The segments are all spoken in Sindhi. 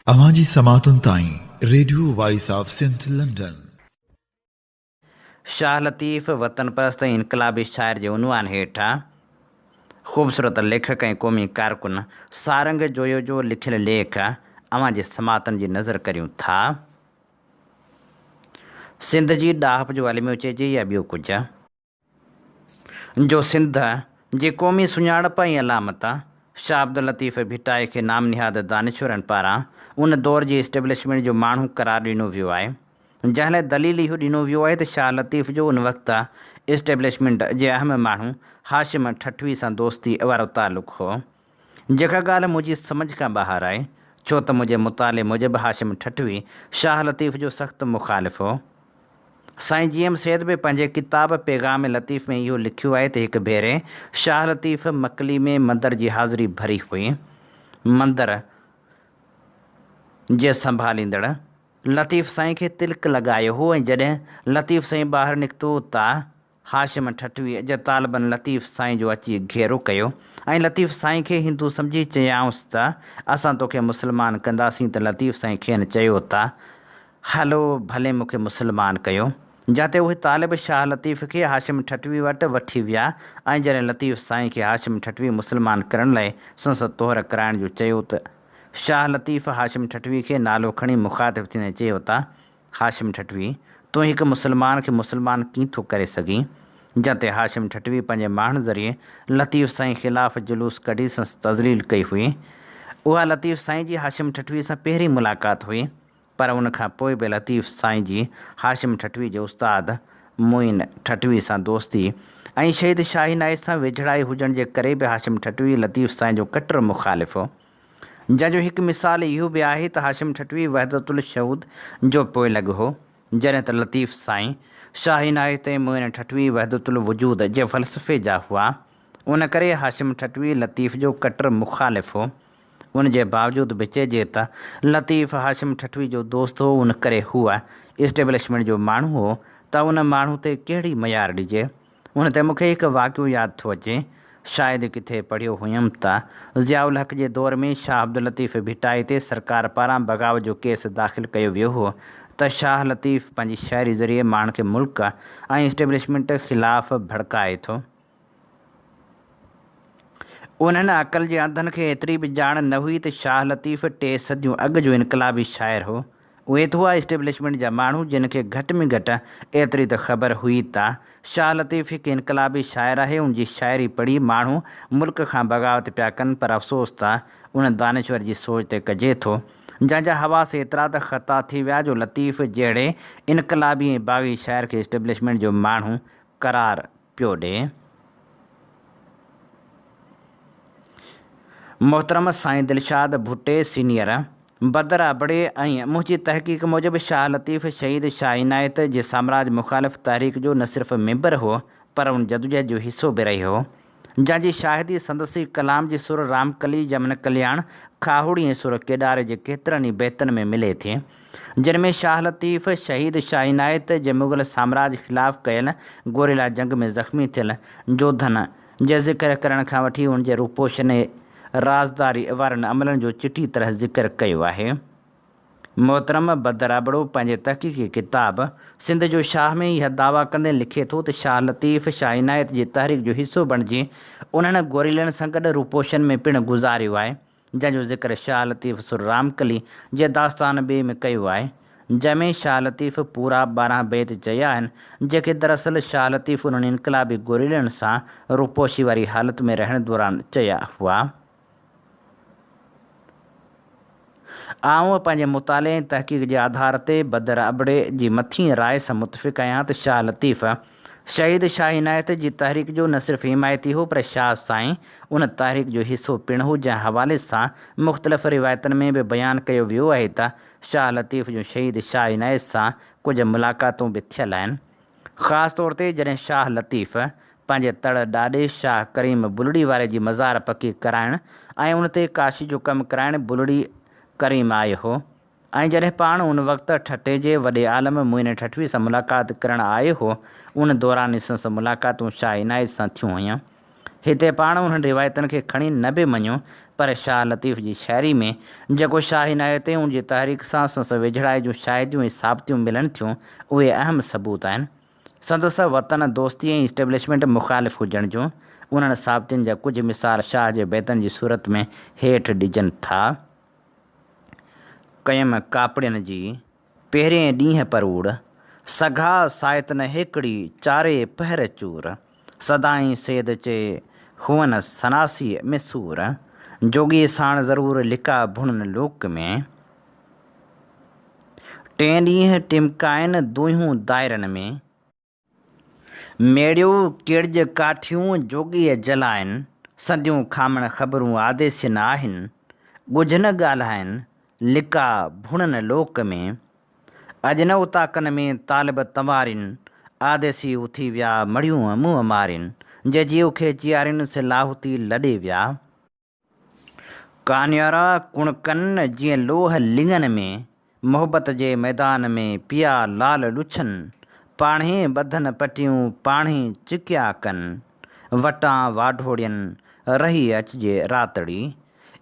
اوهان جي سماعتن تائين radio voice of Sindh London. Shah Latif وطن پرست ۽ انقلابي شاعر جي عنوان هيٺ خوبصورت ليکڪ ۽ قومي ڪارڪن سارنگ جويو جو لکيل ليک اوهان جي سماعتن جي نظر ڪريون ٿا. سنڌ جي ڏاهپ جو الميو چئجي يا ٻيو ڪجهه. جو سنڌ جي قومي سڃاڻپ ۽ علامت شاهه عبداللطيف ڀٽائي کي نام نهاد دانشورن پاران ان دور جي اسٽيبلشمينٽ جو ماڻهو قرار ڏنو ويو آهي، جنهن لاء دليل اهو ڏنو ويو آهي ته شاهه لطيف جو ان وقت اسٽيبلشمينٽ جي اهم ماڻهو هاشم ٺٽوي سان دوستي وارو تعلق هو. جيڪا ڳالهه منهنجي سمجهه کان ٻاهر آهي، ڇو ته منهنجي مطالعي موجب هاشم ٺٽوي شاهه لطيف جو سخت مخالف هو. سائين جي ايم سيد به پنهنجي ڪتاب پيغام لطيف ۾ اهو لکيو آهي ته هڪ ڀيري شاهه لطيف مڪلي ۾ مندر جي حاضري ڀري هئي. مندر جي سنڀاليندڙ لطيف سائين کي تلڪ لڳايو هو ۽ جڏهن لطيف سائين ٻاهر نڪتو ته هاشم ٺٽويء جي طالبن لطيف سائين جو اچي گهيرو ڪيو ۽ لطيف سائين کي هندو سمجهي چيائونس ته اسان توکي مسلمان ڪنداسين ته لطيف سائين کين چيو ته هلو ڀلي مون کي مسلمان ڪيو. جنهن تي اهي طالب شاهه لطيف کي هاشم ٺٽوي وٽ وٺي ويا ۽ جڏهن لطيف سائين کي هاشم ٺٽوي مسلمان ڪرڻ لاء سندس طهر ڪرائڻ جو چيو ته شاهه لطيف هاشم ٺٽوي کي نالو کڻي مخاطب ٿيندي چيو ته هاشم ٺٽوي، تون هڪ مسلمان کي مسلمان ڪيئن ٿو ڪري سگهين؟ جنهن تي هاشم ٺٽوي پنهنجي ماڻهن ذريعي لطيف سائين خلاف جلوس ڪڍي سندس تذليل ڪئي هئي. اها لطيف سائين جي هاشم ٺٽوي سان پهرين ملاقات هئي، پر ان کان پوء به لطيف سائين جي هاشم ٺٽوي جي استاد معين ٺٽوي سان دوستي ۽ شهيد شاهي نائچ سان ويجهڙائي هجڻ جي ڪري به هاشم ٺٽوي لطيف سائين جو ڪٽر مخالف هو. جنهن جو هڪ مثال اهو به آهي ته هاشم ٺٽوي وحدت الشهود جو پوئلڳ هو، جڏهن ته لطيف سائين، شاهه عنايت ۽ معين ٺٽوي وحدت الوجود جي فلسفي جا هئا. ان ڪري هاشم ٺٽوي لطيف جو ڪٽر مخالف هو. ان جي باوجود به چئجي ته لطيف هاشم ٺٽوي جو دوست هو ان ڪري هو اسٽيبلشمينٽ جو ماڻهو هو ته ان ماڻهو تي ڪهڙي ميار ڏجي؟ ان تي مون کي هڪ واقعو ياد ٿو اچي. شايد ڪٿي پڙهيو هيم ته ضياء الحق جي دور ۾ شاهه عبداللطيف ڀٽائي تي سرڪار پاران بغاوت جو ڪيس داخل ڪيو ويو هو ته شاهه لطيف پنهنجي شاعري ذريعي ماڻهن کي ملڪ ۽ اسٽيبلشمينٽ خلاف ڀڙڪائي ٿو. انهن عقل جي انڌن کي ايتري به ڄاڻ نه هئي ته شاهه لطيف ٽي صديون اڳ جو انقلابي شاعر هو. اهي ته هئا اسٽيبلشمينٽ جا ماڻهو جن کي گهٽ ۾ گهٽ ايتري ته خبر هئي ته شاهه لطيف هڪ انقلابي شاعر آهي، ان جي شاعري پڙهي ماڻهو ملڪ کان بغاوت پيا ڪن پر افسوس ته ان دانشور جي سوچ تي ڪجي ٿو جنهن جا حواس ايترا ته خطا ٿي ويا جو لطيف جهڙي انقلابي ۽ باغي شاعر کي اسٽيبلشمينٽ جو ماڻهو قرار پيو ڏي. محترم سائين دلشاد ڀٽي سينيئر، بدر ابڙي ۽ منهنجي تحقيق موجب شاهه لطيف شهيد شاهه عنايت جي سامراج مخالف تحريڪ جو نه صرف ميمبر هو پر ان جدوجهد جو حصو به رهيو هو. جنهن جي شاهدي سندس ئي ڪلام جي سر رامڪلي، جمن ڪلياڻ، کاهوڙي ۽ سر ڪيڏاري جي ڪيترن ئي بيتن ۾ ملي ٿي. جن ۾ شاهه لطيف، شهيد شاهه عنايت جي مغل سامراج خلاف ڪيل گوريلا جنگ ۾ زخمي ٿيل جوڌن جي ذڪر ڪرڻ کان وٺي ان جي روپوشن ۽ رازداري وارن عملن جو چٽي طرح ذڪر ڪيو آهي. محترم بدر ابڙو پنهنجي تحقيقي ڪتاب سنڌ جو شاهه ۾ اها دعويٰ ڪندي لکي ٿو ته شاهه لطيف، شاهه عنايت جي تحريڪ جو حصو بڻجي انهن گوريلن سان گڏ روپوشن ۾ پڻ گذاريو آهي، جنهن جو ذڪر شاهه لطيف سر رامڪلي جي داستان ٻئي ۾ ڪيو آهي، جنهن ۾ شاهه لطيف پورا 12 بيت چيا آهن، جيڪي دراصل شاهه لطيف انهن انقلابي گوريلن سان روپوشي واري حالت ۾ رهڻ دوران چيا هئا. آئون پنهنجي مطالعي ۽ تحقيق جي آڌار تي بدر ابڙي جي مٿينء راء سان متفق آهيان ته شاهه لطيف، شهيد شاهه عنايت جي تحريڪ جو نه صرف حمايتي هو پر شاهه سائين ان تحريڪ جو حصو پڻ هو جنهن حوالي سان مختلف روايتن ۾ به بيان ڪيو ويو آهي ته شاهه لطيف جون شهيد شاهه عنايت سان ڪجهه ملاقاتون به ٿيل آهن. خاص طور تي جڏهن شاهه لطيف پنهنجي تڙ ڏاڏي شاهه ڪريم بلڙي واري جي مزار پڪي ڪرائڻ ۽ ان تي ڪاشي جو ڪم ڪرائڻ بلڙي ڪريم آيو هو ۽ جڏهن پاڻ ان وقت ٺٽي جي وڏي عالم معين ٺٽوي سان ملاقات ڪرڻ آيو هو ان دوران ئي سندس ملاقاتون شاهه عنايت سان ٿيون هيون. هتي پاڻ انهن روايتن کي کڻي نه به مڃون پر شاهه لطيف جي شاعري ۾ جيڪو شاهه عنايت ۽ ان جي تحريڪ سان سندس ويجهڙائي جون شاهديون ۽ ثابتيون ملن ٿيون اهي اهم ثبوت آهن سندس وطن دوستي ۽ اسٽيبلشمينٽ مخالف هجڻ جون. انهن ثابتين جا ڪجهه مثال شاهه جي بيتن جي صورت ۾ هيٺ ڏجن ٿا. ڪيم ڪاپڙين جي پهرئين ڏينهن پروڙ، سگها سائت نه هيڪڙي، چارئي پهر چور. سدائين سيد چئي، هئن سناسيء ۾ سور. جوڳي ساڻ ضرور، لڪا ڀڻن لوڪ ۾. ٽئين ڏينهن ٽمڪائن، دونهيون دائرن ۾. ميڙيو ڪيڙج ڪاٺيون، جوڳيء جلائن. سنديون کامڻ خبرون، آديسين آهن. ڳجهه نه ڳالهائن، لڪا ڀڻن لوڪ ۾. اڄ نه اوطاقن ۾، طالب تنوارين. آديسي اٿي ويا، مڙهيون منهن مارين. جي جيء کي جيارين، سي لاهوتي لڏي ويا. ڪانيارا ڪڻڪن جيئن لوهه لڱن ۾، محبت جي ميدان ۾ پيا لال لڇن، پاڻهي ٻڌن پٽيون پاڻهي چڪيا ڪن، وٽان واڍوڙين رهي اچجي راتڙي.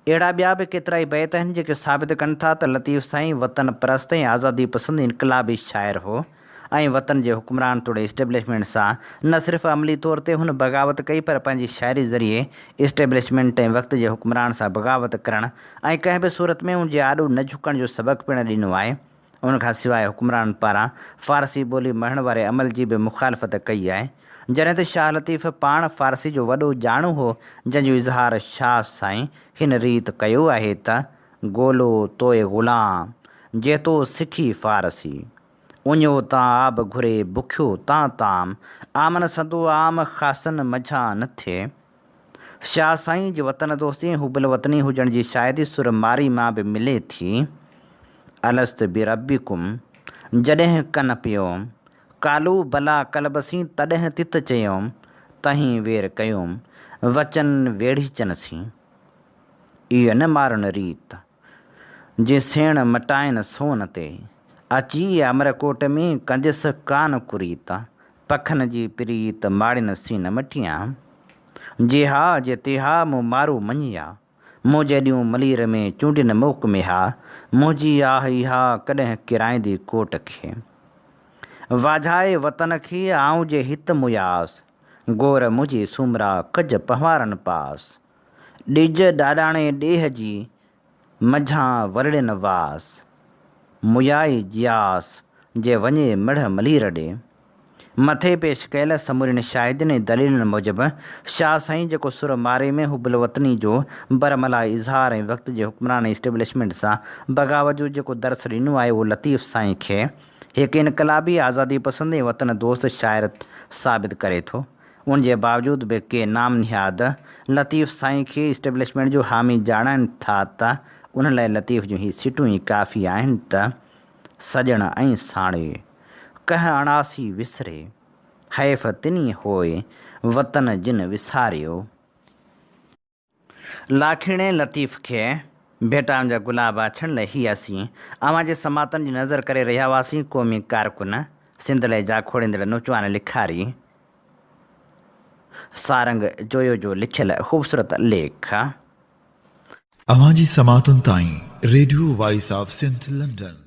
اهڙا ٻيا به ڪيترائي بيت آهن جيڪي ثابت ڪن ٿا ته لطيف سائين وطن پرست ۽ آزادي پسند انقلابي شاعر هو. ۽ وطن جي حڪمران توڙي اسٽيبلشمينٽ سان نه صرف عملي طور تي هن بغاوت ڪئي پر پنهنجي شاعري ذريعي اسٽيبلشمينٽ ۽ وقت جي حڪمران سان بغاوت ڪرڻ ۽ ڪنهن به صورت ۾ ان جي آڏو نه جهڪڻ جو سبق پڻ ڏنو آهي. ان کان سواء حڪمرانن پاران فارسي ٻولي مڙهڻ واري عمل جي به مخالفت ڪئي آهي. جڏهن ته شاهه لطيف پاڻ فارسي جو وڏو ڄاڻو هو جنهن جو اظهار شاهه سائين هن ريت ڪيو آهي ته، گولو توء غلام، جيتو سکي فارسي. اڃيو تان آب گهري، بکيو تان طعام. آمن سندو عام، خاصن منجهان نه ٿئي. شاهه سائين جي وطن دوستي ۽ حب الوطني هجڻ جي شاهدي سر مارئي مان به ملي ٿي. الست بربڪم، جڏهن ڪن پيوم، قالو بلا قلب سين، تڏهن تت چيوم، تهين وير ڪيوم، وچن ويڙهيچن سين. ايء نه مارن ريت. جي سيڻ مٽائين سون تي. اچي امرڪوٽ ۾ ڪنديس ڪان ڪريت. پکن جي پريت ماڙين سين نه مٽيان. جي ها جي تيها مون مارو مڃيا. مون جيڏيون ملير ۾ چونڊين موڪ ميها. منهنجي آهه اها ڪڏهن ڪيرائيندي ڪوٽ کي. واجهائي وطن کي آئون جي هت مياس. گور منهنجي سومرا ڪج پنهوارن پاس. ڏج ڏاڏاڻي ڏيهه جي، منجهان ورڙين واس. ميائي جياس، جي وڃي مڙهه ملير ڏي. مٿي پيش ڪيل سمورين شاهدين ۽ دليلن موجب، شاهه سائين جيڪو سر مارئي ۾ حب الوطني جو برملا اظهار ۽ وقت جي حڪمران ۽ اسٽيبلشمينٽ سان بغاوت جو جيڪو درس ڏنو آهي اهو لطيف سائين کي هڪ انقلابي، آزادي پسند ۽ وطن دوست شاعر ثابت ڪري ٿو. ان جي باوجود به ڪي نام نهاد لطيف سائين کي اسٽيبلشمينٽ جو حامي ڄاڻائن ٿا ته انهن لاء لطيف جون هي سٽون ئي ڪافي آهن ته، سڄڻ ۽ ساڻي، ڪنهن اڻاسي وسري، حيف تني هوء، وطن جن وساريو. لاکيڻي لطيف کي ڀيٽائن جا گلاب آڇڻ لئه هي اسين اوهان جي سماعتن جي نظر ڪري رهيا هئاسين قومي ڪارڪن، سنڌ لئه جاکوڙيندڙ نوجوان لکاري سارنگ جويو جو لکيل خوبصورت ليک. اوهان جي سماعتن تائين radio voice of Sindh London.